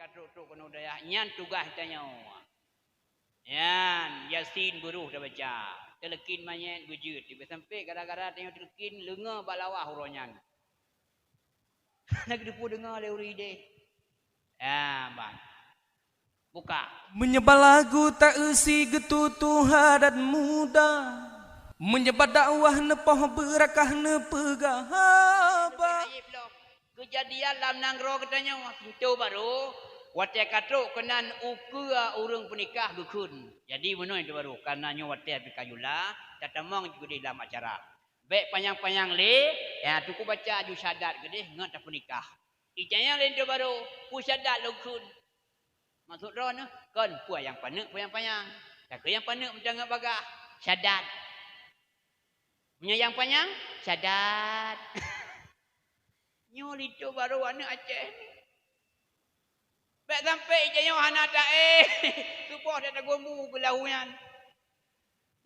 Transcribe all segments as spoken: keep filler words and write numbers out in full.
Ka trok-trok keunoe dayah, nyan tugaih tanyoe. Nyan, Yasin beurôh tabaca. Teuleukin manyét beujeuet. Sampai gara-gara tanyoe teuleukin, leungoe bak lawah uroe nyan. Lagèe teupeu deungoe lé ureueng idéh. Ya, ban. Buka. Meunyoe bak lagu ta-eu si geututoe adat muda. Meunyoe bak dakwah neupoh beurakah neupeugah haba. Keujadian lam nanggroe geutanyoe, pintoe barô, watèe ka trok keunan ukeue ureueng peunikah geukheun. Jadi, meunoe pintoe barô, kareuna nyoe watèe pih ka yula, tatamong keudéh lam acara. Bèk panyang-panyang lé, ya, teungku baca aju syahadat keudéh ngon tapeunikah. Ijak nyang laén teubaro, peue syahadat lôn kheun. Maksud droeneuh, kon peue nyang paneuk, peue nyang panyang. Takheun nyang paneuk meutanggong bagah, syahadat. Meunyoe nyang panyang, syahadat. Nyoe linto barô aneuk Aceh. Bèk sampai ijak nyoe hana taéh, suboh tatagun bu keu lahu nyan.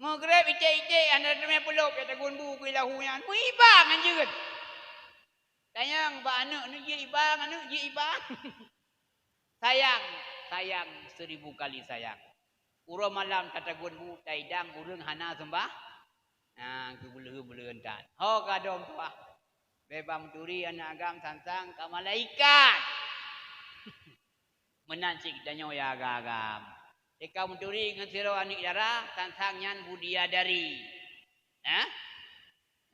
Maghrib iték-iték hana teumé peulop, tatagun bu keu lahu nyan. Meuiba ngon jeuet. Sayang bak aneuk, aneuk jeuet iba, aneuk jeuet iba. Sayang, sayang, seribu kali sayang. Uroe malam tatagun bu, taidang ureueng hana seumbah. Nah, keu beuleuheun-beuleuheun that. Ho ka dong tuah. Bèk bang meuturi aneuk agam sang-sang ka malaikat. Meunan cit geutanyoe ya agam-agam. Teuka meuturi ngon sidroe aneuk dara, sang-sang nyan budiadari. Hah?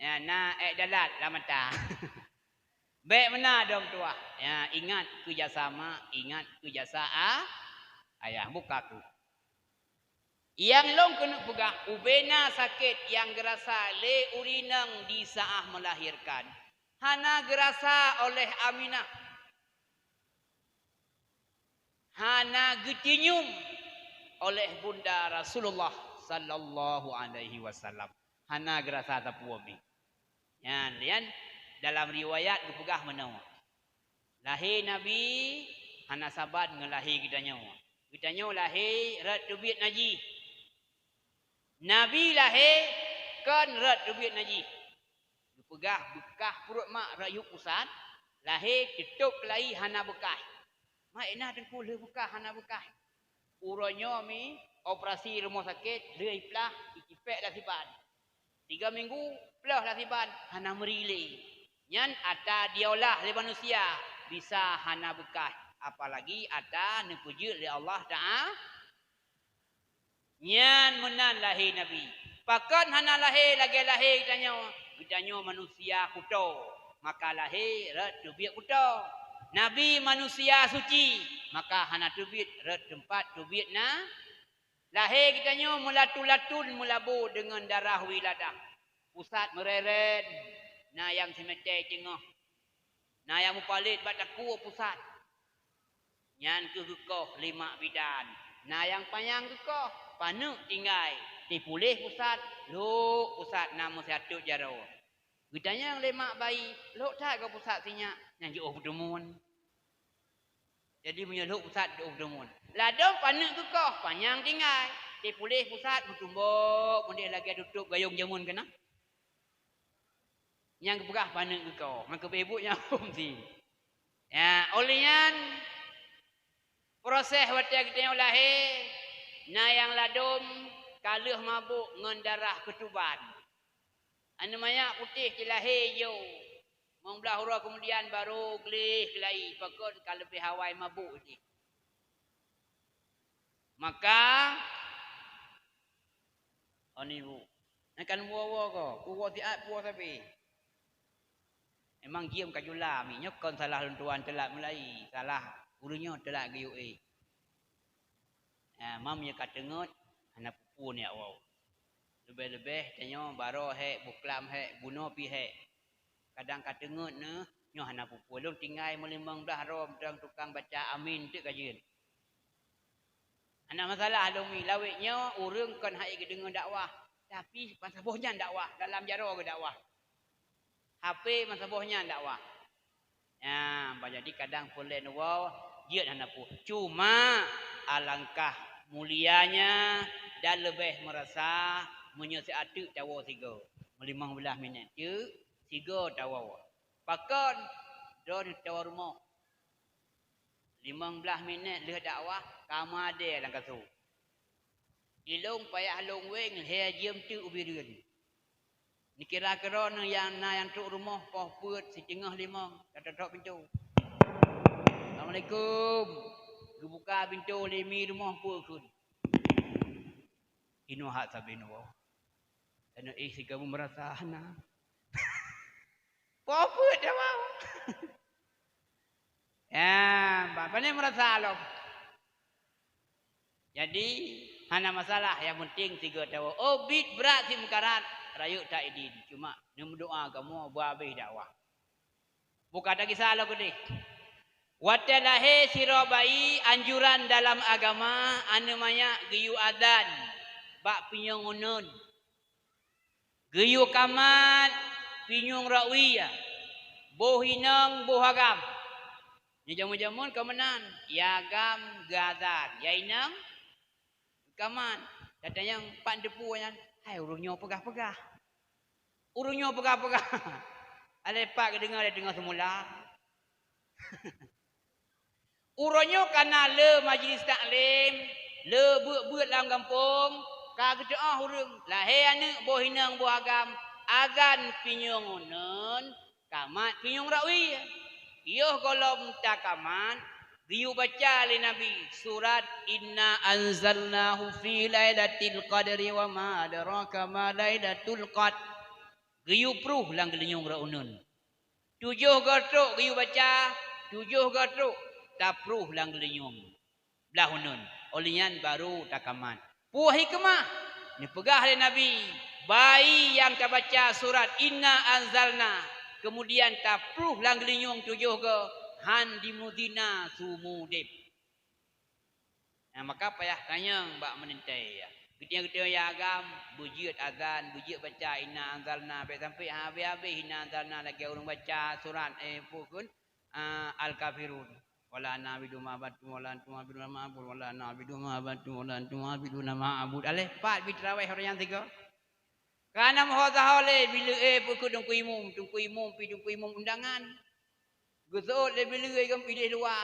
Ya, na èk dalat lam mata. Bèk meunan dong tuah. Ya, ingat keu jasa mak, ingat keu jasa a-, ayah. Buka keuh. Nyang lôn keuneuk peugah, ubena sakét nyang geurasa lé ureueng inong di saat melahirkan, hana geurasa oleh Aminah. Hana geucium oleh Bunda Rasulullah sallallahu alaihi wasallam. Hana geurasa sapeue pih. Nyan, nyan dalam riwayat geupeugah meunoe. Lahé Nabi hana saban ngon lahé geutanyoe. Geutanyoe lahé rot teubiet najih. Nabi lahé kon rot teubiet najih. Geupeugah beukah pruet mak rayeuk pusat, lahé teutôb keulayi hana beukah. Mak na teungku lheueh beukah hana beukah. Uroe nyoe mi operasi rumoh sakét lheueh iplah icipék lam siban. Tiga minggu ploh lam siban hana meuri lé. Nyan ata diolah lé manusia bisa hana beukah, apalagi ata neupeujeuet lé Allah Taala. Nyan meunan lahé Nabi. Pakon hana lahé lagèe lahé geutanyoe? Geutanyoe manusia kuto, maka lahé rot teubiet kuto. Nabi manusia suci, maka hana teubiet rot teumpat teubiet na. Lahé geutanyoe meulatu-latun meulabô deungon darah wiladah. Pusat meureren, na nyang simeutée teungoh, na nyang mupalét bak takue pusat. Nyan keuh geukoh lé mak bidan. Na nyang panyang geukoh, paneuk tinggai, tipuléh pusat, lhok pusat na meusiateuk jaroe. Geutanyong lé mak bayi, "Lhok that goe pusat sinyak?" Nyan jiôh peuteumun. Jadi meunyoe lhok pusat jiôh peuteumun. Ladôm paneuk geukoh, panyang tinggai, tipuléh pusat meutumbok meudeh lagèe tutôb gayông jameun keunan. Nyang geupeugah paneuk geukoh, meukeubeuet nyang phôn si. Ya, óh lheueh nyan, proses watèe geutanyoe lahé, na nyang ladôm ka lheueh mabök ngon darah keutuban. Aneuk manyak putéh jilahé ijô. Limong blaih uroe keumudian barô gleh keulayi, pakon ka leubeh awai mabök jih. Maka, oh ni bu, nyan kan woe-woe ko, ku woe siat puwoe sabe. Memang jiem ka jula mi, nyoe kon salah lôn tuan teulat meulayi, salah ureueng nyoe teulat geuyue éh. Ha, mam nyoe ka teungeut, hana peue-peue nyak woe. Leubeh-leubeh tanyoe baroe hék, buklam hék, bunoe pih hék. Kadang ka teungeut neuh, nyoe hana peue-peue. Lôn tinggai meulimong blaih rom dong tukang baca amin teuk ka jeuet. Hana masalah lôn mi, lawét nyoe ureueng kon hai geudeungoe dakwah, tapi ban saboh nyan dakwah, dalam jaroe geudakwah. Hapé meusaboh nyan dakwah. Nyan, bah jadi kadang peureulèe neuwoe jeuet hana peue. Cuma alangkah mulianya dan leubeh meurasa meunyoe siat teuk tawoe sigoe. Meulimong blaih minét teuk sigoe tawoe. Pakon? Droeneuh tawoe rumoh. Limong blaih minét lheueh dakwah, ka meuadée lam kasô. Ilong payah lôn wéng lhée jeuem teuk u Bireuen. Neukira keudroe nyang na nyang trok rumoh poh peuet siteungoh limong, tatok-tok pintoe. "Assalamualaikum." Geubuka pintoe lé mi rumoh peue kheun. Inoe hat sabe nyoe. Tanoh éh sigoe meurasa hana. Poh peuet dah bau. Ya, bah, pane meurasa lom. Jadi, hana masalah, nyang penting sigoe tawoe. Oh, bit brat si meukarat, rayeuk that idin. Cuma, neumeudoa kamoe beu habéh dakwah. Buka tagisa lom keudeh. Watée lahé sidroe bayi, anjuran dalam agama, aneuk manyak geuyue azan bak pinyueng uneuen. Geuyue kamat pinyueng rot wie, boh inong, boh agam. Nyoe jameun-jameun ka meunan, ya agam geuazan, ya inong kamat. Gata nyang pat neuteupeue nyan, hai ureuëng nyoe peugah-peugah. Ureuëng nyoe peugah-peugah. Alai pat geudeungoe lé teungoh seumula. Uroe nyoe ka na le majlis taklim, le beuet-beuet lam gampông, ka geuteuôh ureuëng, lahé aneuëk boh inong boh agam, azan pinyueng uneuen, kamat pinyueng rot wie. Yoh gohlom takamat, geuyue baca lé Nabi surat Inna anzalnahu fi lailatul qadri wa ma adraka ma lailatul qadr. Geuyue pruh lam geulinyueng rot uneuen. Tujoh goe trok geuyue baca, tujoh goe trok tapruh lam geulinyueng blaih uneuen. Óh lheueh nyan barô takamat. Peue hikmah? Neupeugah lé Nabi, bayi nyang tabaca surat Inna Anzalna, keumudian tapruh lam geulinyueng tujoh goe, han jimeuzina seumeu udeb. Nah, maka payah tanyong bak meunintée, ya. Geutanyoe-geutanyoe ya agam, beujeuet azan, beujeuet baca Inna Anzalna, bék sampai habéh-habéh Inna Anzalna lagée ureuëng baca surat, eh, peue kheun, ah, Al-Kafirun. Wala na'budu ma abadtum, wala antum abiduna ma a'bud, wala na'budu ma abadtum, wala antum abiduna ma a'bud. Aleh pat bi teurawéh ureuëng nyang sigoe. Kana meuho-taho lé bileu, eh, peue kheun teungku imum, teungku imum pi teungku imum undangan. Geuseuôt lé bileu, eh, gom ideh luwa.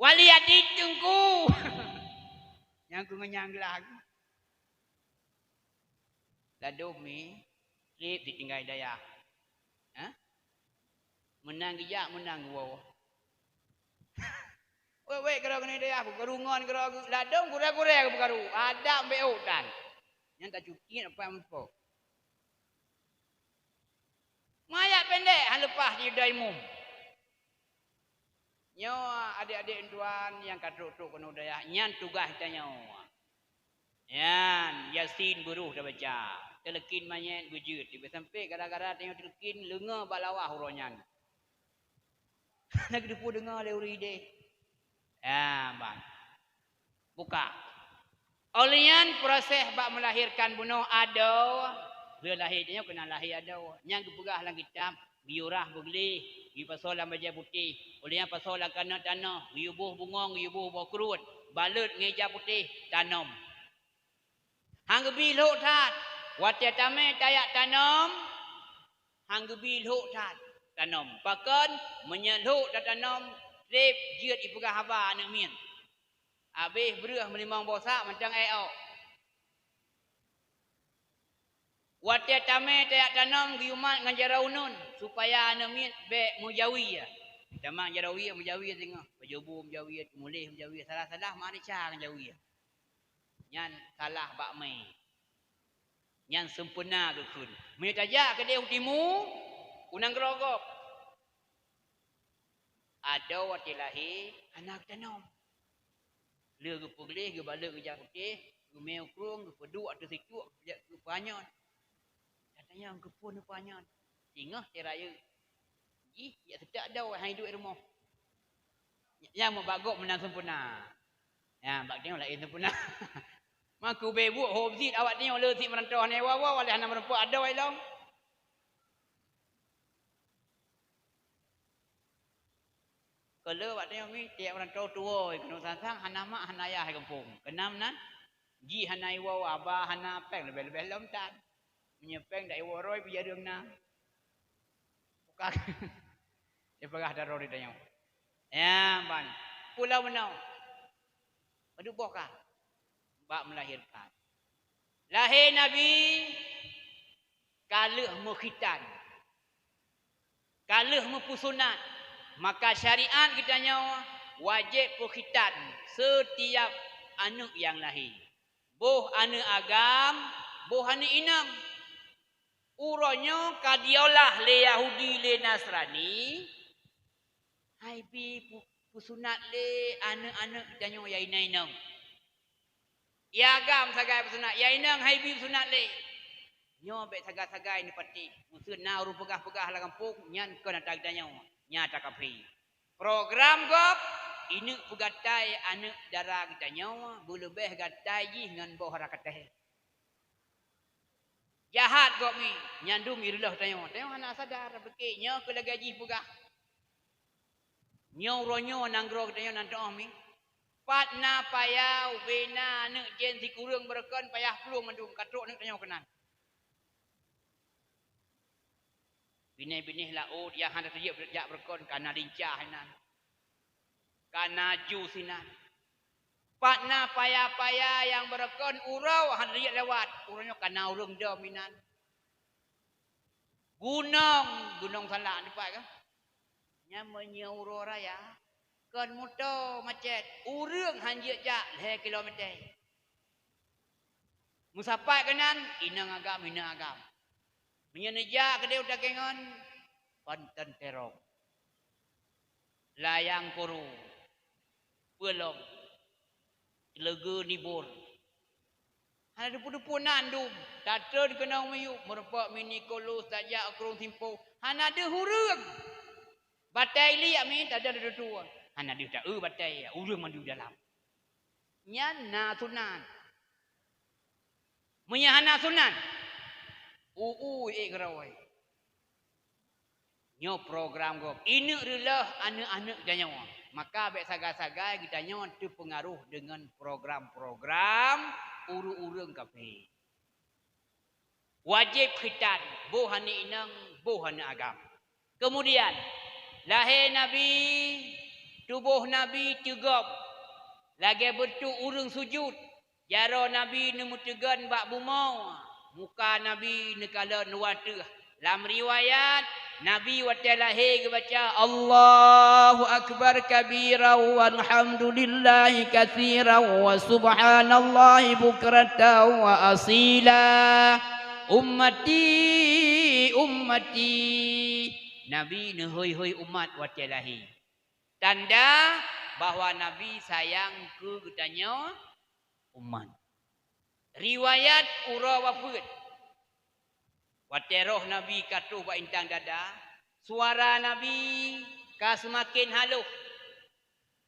Wali adit teungku. Nyang ku ngenyang geulah. Ladôm mi, trép sitinggai dayah. Hah? Meunan geujak, meunan geuwoe. Wék-wék keudroe keuneuk dayah, peukaru ngon keudroe ladôm gurée-gurée geupeukaru. Adak bék ôk tan. Nyan tacuti nyan apa meupo. Mangat péndék han leupah di dayah imum. Nyoe adék-adék tuan nyang ka trok-trok keunoe dayah, nyan tugaih tanyoe. Nyan, Yasin beurôh tabaca. Teuleukin manyét beujeuet. Tiba sampai gara-gara tanyoe teuleukin, leungoe bak lawah uroe nyan. Hana geuteupeue deungoe lé ureuëng ideh. Ya, ban. Buka. Óh lheueh nyan proses bak meulahirkan bunoe adoe, lheueh lahé nyoe keunan lahé adoe. Nyang geupeugah lam kitab, geuyue rah beugleh, geuyue pasoe lam bajée putéh, óh lheueh nyan pasoe lam keuneuk tanoh, geuyue boh bungöng, geuyue boh boh kruet, balot ngon ija putéh, tanom. Han geubi lhok that, watée tamé tajak tanom, han geubi lhok that tanom. Pakon, meunyoe lhok tatanom, trép jeuet jipeugah haba aneuëk miet. Habéh breueh meulimong boh sak mantong ék ôk. Watée tamé tajak tanom geuyue mat ngon jaroe uneuen, supaya aneuëk miet bék meujawi. Tamat jaroe meujawi singoh, pajoh bu meujawi, teumuléh meujawi, salah-salah manusia ngon jawi. Nyan salah bak mé. Nyan sempurna geukheun. Meunyoe tajak keudeh u timu, u nanggroe gob. Adoe watée lahé, hana geutanom. Le geupeugleh, geubalot ngon ija putéh, geumé u krueng, geupeuduek ateueh situek, geupanyöt. Tatanyong keupeue neupeue nyan. Singoh teuh rayeuk. Jih, jak seutôt adoe, hai duek rumoh. Nyang meubagok meunan sempurna. Ya, bak tanyoe laén sempurna. Maka ubé buet hom sit awak tanyoe le sit meurantau hana iwoe-woe, waleh hana meurumpok adoe lom. Keu le awak tanyoe mi, tiep meurantau tuwoe, keunoe sang-sang hana mak, hana ayah di gampông. Keunam nan, jih hana iwoe, aba hana péng, leubeh-leubeh lom tan. Meunyoe péng dak iwoe roi, pih jareueng na. Buka. Dia peugah daroe di tanyoe. Ya, ban. Pulau meunoe. Padub boh ka bak melahirkan. Lahé Nabi ka lheueh meukhitan, ka lheueh meupeusunat, maka syariat geutanyoe wajéb peukhitan setiap aneuëk nyang lahé. Boh aneuëk agam, boh aneuëk inong. Uroe nyoe ka diolah lé Yahudi, lé Nasrani, hai bi pu-, peusunat lé aneuëk-aneuëk geutanyoe nyang inong-inong. Nyang agam sagai peusunat, nyang inong hai bi peusunat lé. Nyoe bék sagai-sagai neupatéh. Meuseu na ureuëng peugah-peugah lam gampông, nyan kon ata geutanyoe, nyan ata kafé. Program gob, ineuëk peugatai aneuëk dara geutanyoe, beuleubeh gatai jih ngon boh rakatéh. Jahat gob mi, nyan dum ireulôh tanyoe. Tanyoe hana sadar, pike nyoe keu lagée jih peugah. Nyoe uroe nyoe nanggroe geutanyoe nan teuoh mi. Pat na paya, ubena aneuëk jén sikureueng beureukan payah plueng mandum, ka trok aneuëk tanyoe keunan. Binéh-binéh laôt nyang hana teujak beureukan ka na lincah inan. Ka na ju sinan. Pat na paya-paya nyang beureukan uroe hana jeuet lewat, uroe nyoe ka na ureuëng dom inan. Gunong, gunong salak dipat ka. Nyan meunyoe uroe raya, kon moto macet, ureuëng hana jeuet jak lhée kilometer. Meusapat keunan, inong agam, inong agam. Meunyoe neujak keudeh u Takengon, panton terong. Layang Kuru, Peulom, Leugeue Nibor. Hana deupeu-deupeu nan dum, tatreun keunong miyueb, meurumpok mini kolus tajak u krueng Simpo. Hana deuh ureuëng. Batée liek mi tadeuh lé tutoe. Hana deuh taeu batée, ureuëng mandum dalam. Nyan na sunat. Meunyoe hana sunat, ui ék keurôi. Nyoe program gob. Ineuëk reuloh aneuëk-aneuëk geutanyoe. Maka bék sagai-sagai geutanyoe teupeungaroh deungon program-program ureuëng-ureuëng kafé. Wajéb khitan, boh aneuëk inong, boh aneuëk agam. Keumudian, lahé Nabi, tuboh Nabi teugob lagée beuntuk ureuëng sujut. Jaroe Nabi neumeuteugon bak bumoe, muka Nabi neukalon u ateueh. Lam riwayat, Nabi watée lahé geubaca, "Allahu akbar kabira walhamdulillahi katsira wa subhanallahi bukratan wa asila. Ummati, ummati." Nabi neuhôi-hôi umat watée lahé. Tanda bahwa Nabi sayang keu geutanyoe umat. Riwayat uroe wafeuet. Watée roh Nabi ka troh bak intang dada, suara Nabi ka seumaken halôh.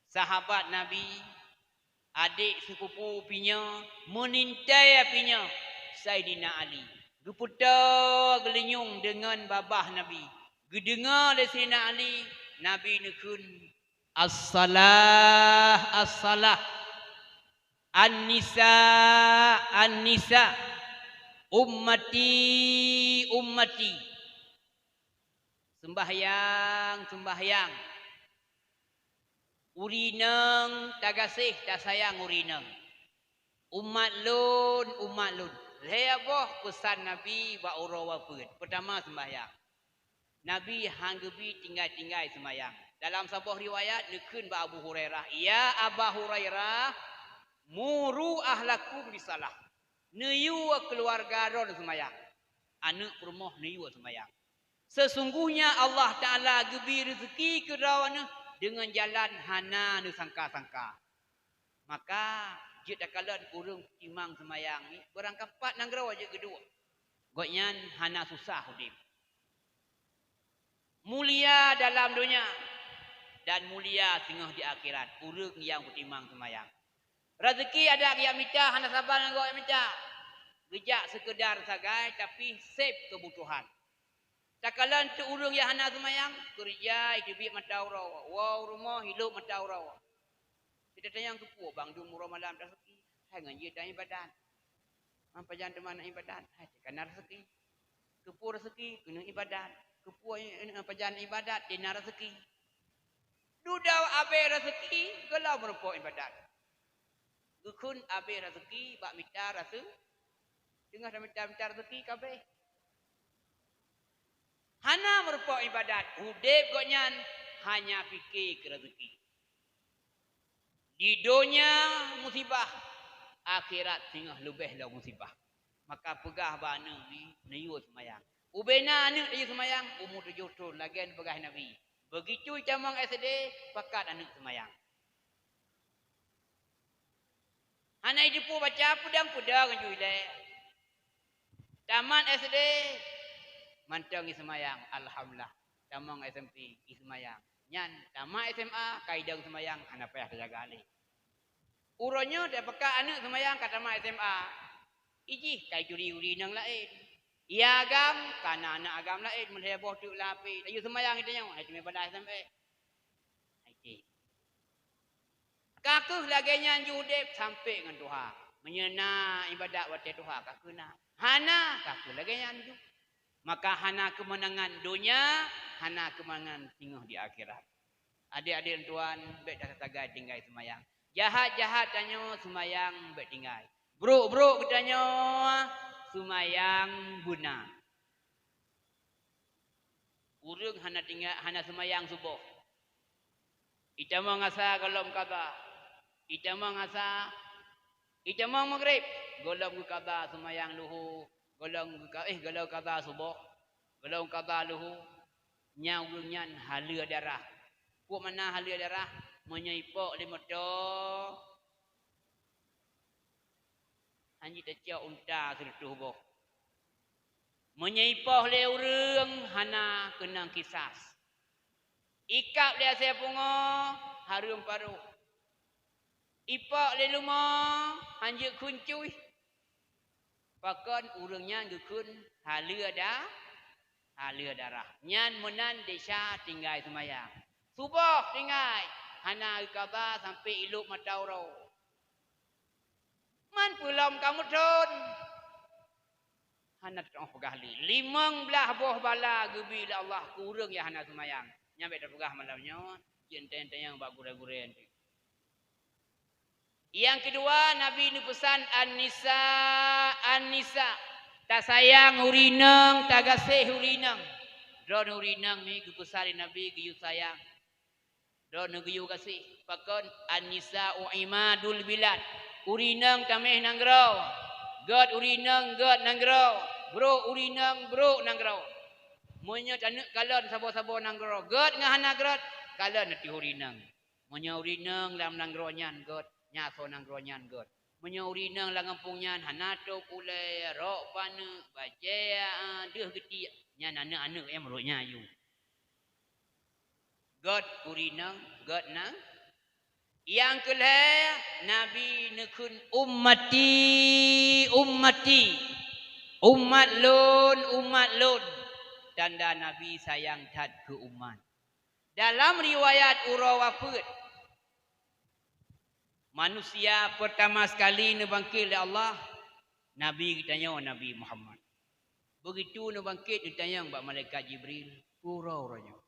Sahabat Nabi, adék seupupu pi nyoe, meunintai pi nyoe, Saidina Ali, geupeutô geulinyueng deungon babah Nabi. Geudeungoe lé Saidina Ali, Nabi neukheun, "As-salah, as-salah. An-nisa, an-nisa. Ummati, ummati." Seumbahyang, seumbahyang. Ureuëng inong tagaséh tasayang ureuëng inong. Umat lôn, umat lôn. Lhée boh peusan Nabi bak uroe wafeuet. Peutama, seumbahyang. Nabi han geubi tinggai-tinggai seumayang. Dalam saboh riwayat neukheun bak Abu Hurairah, "Ya Aba Hurairah, muru ahlakum bisalah." Neuyue keuluwarga droe seumayang. Aneuëk peurumoh neuyue seumayang. Sesungguhnya Allah Taala geubi reuzeuki keu droeneueh deungon jalan hana neusangka-sangka. Maka, jeuet takalon ureuëng peutimang seumayang nyoe, beurangkapat nanggroe jeuet geuduek. Gobnyan hana susah udeb. Mulia dalam donya dan mulia singoh di akhirat ureuëng nyang peutimang seumayang. Reuzeuki adak geujak mita hana saban ngon gobnyan mita. Geujak seukeudar sagai tapi seb keubutuhan. Takalon teuk ureuëng nyang hana seumayang, keureuja iteubiet mata uroe, woe u rumoh ilop mata uroe. Teutatanyong keupeue bang dum uroe malam tareuzeuki, hai ngon jeuet dan ibadat. Ngon pajan teuma na ibadat, hai teuka na reuzeuki. Keupeue reuzeuki, keuneuk ibadat. Keupeue, eh, pajan ibadat, teuka na reuzeuki. Dudoe abéh raseuki, gohlom meurumpok ibadat. Geukheun abéh raseuki bak mita raseu-, teungoh tamita-mita raseuki ka abéh. Hana meurumpok ibadat, udeb gobnyan hanya pike keu raseuki. Di donya musibah, akhirat singoh leubeh lom musibah. Maka peugah bak aneuk, "Neuyue seumayang." Ubena aneuk neuyue seumayang, umu tujoh thon, lagée neupeugah Nabi. Begitu itamong S D, pakat aneuk seumayang. Hana jiteupeue baca, peudong-peudong ju ilée. Tamat S D, mantong jiseumayang, alhamdulillah. Tamong S M P, jiseumayang. Nyan, tamat S M A, ka idong seumayang, hana payah tajaga lé. Uroe nyoe tapeugah aneuk seumayang ka tamat S M A. Ijih ka ituri ureueng inong laén. Ia agam, ka na aneuk agam laén, meulhèe boh teuk lapéh. Laju seumayang geutanyoe, hai teumé balaih sampé. Hai teuh. Ka kheueh lagée nyan ju udeb sampé ngon tuha. Meunyoe na ibadat watée tuha, ka kheueh na. Hana, ka kheueh lagée nyan ju. Maka hana keumeunangan donya, hana keumeunangan singoh di akhirat. Adék-adék tuan, bék tasagai tinggai seumayang. Jahat-jahat tanyoe seumayang bék tinggai. Brok-brok geutanyoe seumayang beuna. Ureueng hana tinggai, hana seumayang suboh. Itamong asa gohlom kaba. Itamong asa, itamong Maghrib gohlom geukaba seumayang luho, gohlom geuka-, eh, gohlom kaba suboh, gohlom kaba luho. Nyan ureueng nyan haleue darah. Peue makna haleue darah? Meunyoe ipok lé moto, hana jiteucok unta sireutôh boh. Meunyoe ipoh lé ureueng, hana keunong kisas. Ikab lé asèe pungoe, hareuem parôh. Ipok lé leumo, hana jeuet kheun cuih. Pakon ureueng nyan geukheun haleue da-, haleue darah. Nyan meunan desya tinggai seumayang. Suboh tinggai, hana geukaba sampoe ilop mata uroe. Man peue lom ka meuthon? Hana teu'oh peugah lé. Limong blaih boh bala geubri lé Allah keu ureueng nyang hana seumayang. Nyan bék tapeugah malam nyoe, jeuet tanyong-tanyong bak gurée-gurée nyan. Nyang keudua, Nabi neupeusan, "An-nisa, an-nisa." Tasayang ureueng inong, tagaséh ureueng inong. Droeneuh ureueng inong mi geupeusan lé Nabi geuyue sayang. Droeneuh geuyue gaséh. Pakon? "An-nisa'u imadul bilad." Ureueng inong taméh nanggroe. Göt ureueng inong göt nanggroe. Brok ureueng inong brok nanggroe. Meunyoe taneuk kalon saboh-saboh nanggroe, göt ngon hana göt, kalon ateueh ureueng inong. Meunyoe ureueng inong lam nanggroe nyan göt, nyan asoe nanggroe nyan göt. Meunyoe ureueng inong lam gampông nyan hana tôp ulée, rok paneuk, bajée, ah, deuh geutiek, nyan aneuk-aneuk nyang meurok nyan aju. Göt ureueng inong, göt nang. Nyang keulhée, Nabi neukheun, "Ummati, ummati." Umat lôn, umat lôn. Tanda Nabi sayang that keu umat. Dalam riwayat uroe wafeuet, manusia peurtama sekali neubangkét lé Allah, Nabi geutanyoe, Nabi Muhammad. Begitu neubangkét, neutanyong bak malaikat Jibril, "Peue uroe, uroe nyoe?"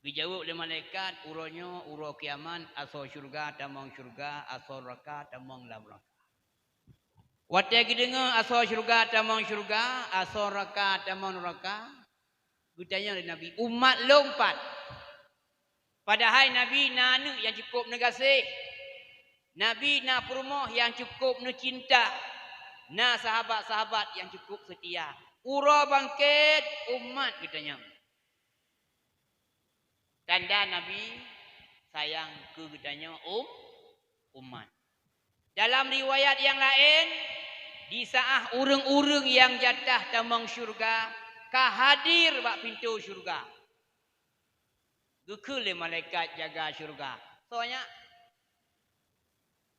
Geujaweueb lé malaikat, "Uroe nyoe uroe kiamat, asoe syeuruga tamong syeuruga, asoe neuraka tamong lam neuraka." Watée geudeungoe asoe syeuruga tamong syeuruga, asoe neuraka tamong neuraka, geutanyong lé Nabi, "Umat lôn pat?" Padahai Nabi na aneuk nyang cukôp neugaséh. Nabi na peurumoh nyang cukôp neucinta. Na sahabat-sahabat nyang cukôp seutia. Uroe bangkét, umat geutanyong. Tanda Nabi sayang keu geutanyoe um-, umat. Dalam riwayat nyang laén, di saát ureuëng-ureuëng nyang jatah tamong syeuruga ka hadir bak pintoe syeuruga, geukheun lé malaikat jaga syeuruga, "Soe nyak?"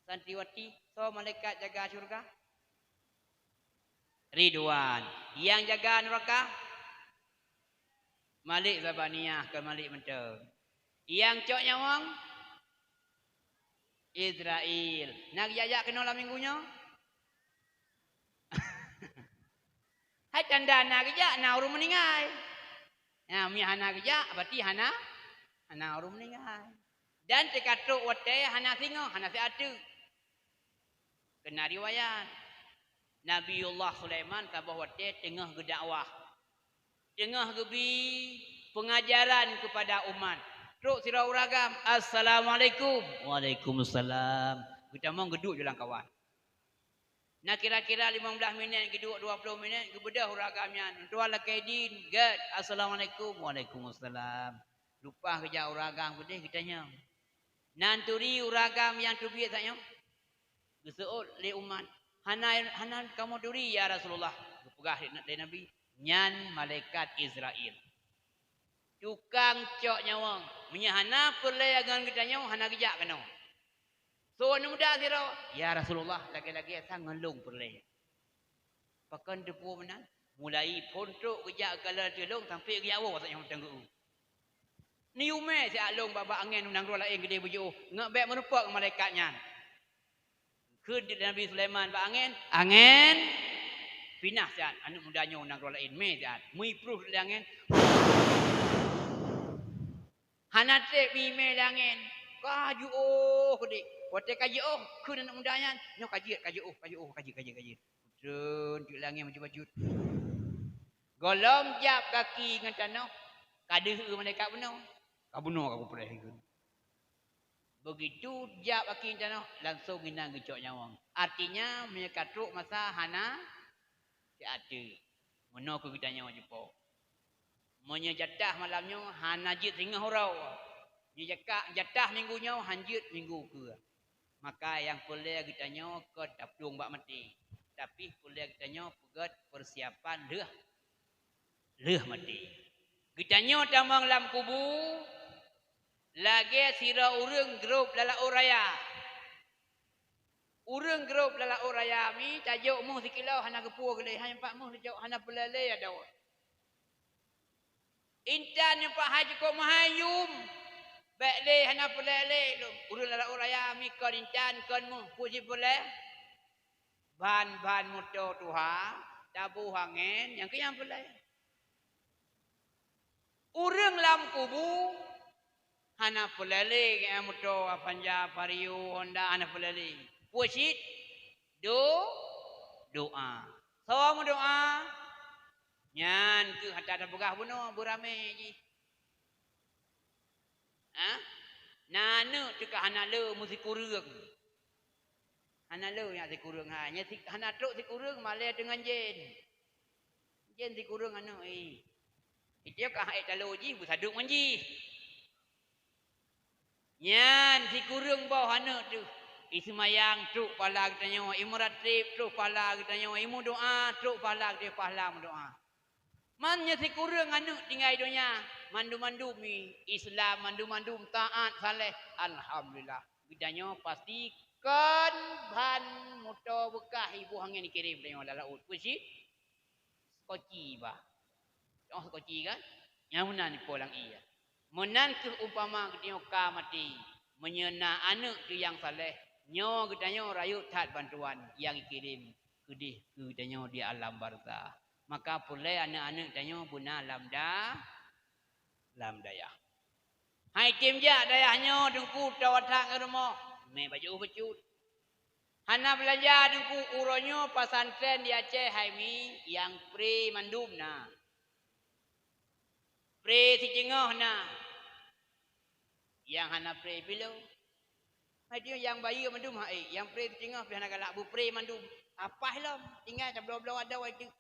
Santriwati, "Soe malaikat jaga syeuruga?" "Ridwan." "Nyang jaga neuraka?" "Malik Zabaniah, kon Malik mantong." "Nyang cok nyawöng?" "Izrail." "Na geujak-jak keunoe lam minggu nyoe?" Hai tanda na geujak, na ureuëng meuninggai. Nah, meunyo hana geujak, berarti hana, Hana ureuëng meuninggai. Dan teuka trok watée hana singoh, hana siat teuk. Keuna riwayat, Nabiullah Sulaiman saboh watée teungoh geudakwah, teungoh geubi peungajaran keupada umat. Trok sidroe ureuëng agam, "Assalamualaikum." "Waalaikumsalam." Geutamong geuduek ju lam kawan. Na kira-kira limong blaih minét, geuduek dua ploh minét, geubeudôh ureuëng agam nyan. "Tuan lakée dien, gét." "Assalamualaikum." "Waalaikumsalam." Lumpah geujak ureuëng agam keudeh geutanyong, "Na neuturi ureuëng agam nyang teubiet saat nyoe?" Geuseuôt lé umat, "Hana, hana kamoe turi, ya Rasulullah." Geupeugah lé, lé Nabi, "Nyan malaikat Israel. Tukang cok nyawöng. Meunyoe hana peureulée ngon geutanyoe, hana geujak keunoe." "Soe aneuk muda sidroe?" "Ya Rasulullah, lagée-lagée sang ngon lôn peureulée." Pakon teupeu meunan? Mulai phon trok geujak gala teulông sampai geujak woe saat nyoe teunggeu. "Neuyue mé siat lôn bak-bak angén u nanggroe laén keudeh beujiôh, ngon bék meurumpok ngon malaikat nyan." Kheun Nabi Sulaiman bak angén, "Angén, pinah siat, aneuk muda nyoe u nanggroe laén, mé siat." Meuiproh lé angén. Hana treb mimé lé angén. Ka jiôh keudeh. Watée ka jiôh, kheun aneuk muda nyan, "Nyoe ka jeuet, ka jiôh, ka jiôh, ka jeuet, ka jeuet, ka jeuet." Treun teuk lé angén bacut-bacut. Gohlom jab gaki ngon tanoh, ka deuh malaikat bunoe. "Ka bunoe ka kupreh," kheun. Begitu jab gaki ngon tanoh, langsong inan geucok nyawöng. Artinya, meunyoe ka trok masa hana siat teuk. Meunoe keuh geutanyoe jipo. Meunyoe jatah malam nyoe hana jeuet singoh uroe, nyoe jaka-, jatah minggu nyoe han jeuet minggu keue, maka nyang peureulée geutanyoe kon taplueng bak maté, tapi peureulée geutanyoe peugét peusiapan lheueh, lheueh maté. Geutanyoe tamong lam kubu lagée sidroe ureuëng grob lam laôt raya. Ureuëng grob lam laôt raya mi tajok méuh sikilo hana geupue geulée, hana pat méuh tajok, hana peureulée lé adoe. Intan nyang pat hai cukôp meuhai yum, bék lé hana peureulée lé lom. Ureuëng lam laôt raya mi kon intan, kon méuh, peue jipeureulée? Ban-ban moto tuha, taboh angén, nyang keu nyang peureulée. Ureuëng lam kubu hana peureulée lé, moto, Avanza, Vario, Honda, hana peureulée lé. Peue cit? Do-, doa. Soe meudoa? Nyan keuh ata tapeugah bunoe, beuramé jih. Ha? Na aneuk teuka hana le meusikureueng. Hana le nyang sikureueng hai. Nyang si-, hana trok sikureueng malée deungon jén. Jén sikureueng aneuk, eh. Itu ka hai talo jih beusadok ngon jih. Nyan sikureueng boh aneuk teuh. Iseumayang trok pahala geutanyoe, imeuratéb trok pahala geutanyoe, imeudoa trok pahala geutanyoe, pahala meudoa. Man nyoe sikureueng aneuk tinggai donya, mandum-mandum Islam, mandum-mandum taat, saleh, alhamdulillah. Geutanyoe pasti kon ban moto beukah iboh angén ikirém tanyoe lam laôt. Peue cit? Seukoci bah. Teuh seukoci kan? Nyang meunan ipo lam ié. Meunan keuh umpama geutanyoe ka maté. Meunyoe na aneuk teuh nyang saleh, nyoe geutanyoe rayeuk that bantuan nyang ikirém keudeh keu geutanyoe di alam barzakh. Maka peureulée aneuk-aneuk tanyoe beuna lam da-, lam dayah. Hai tem jak dayah nyoe Teungku, tawa that ngon rumoh, mé bajôh bacut. Hana beulanja Teungku, uroe nyoe pesantren di Aceh hai mi nyang pre mandum na. Pre siceungoh na. Nyang hana pre pih lom. Hai tu nyang bayeue mandum hai, nyang pre siceungoh pih hana galak, beupre mandum. Apah lom, tinggai tabloe-bloe adoe hai tu.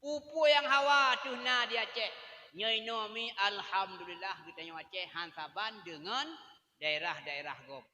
Peue-peue nyang hawa teuh na di Aceh. Nyoe inoe mi alhamdulillah geutanyoe Aceh han saban deungon daerah-daerah gob.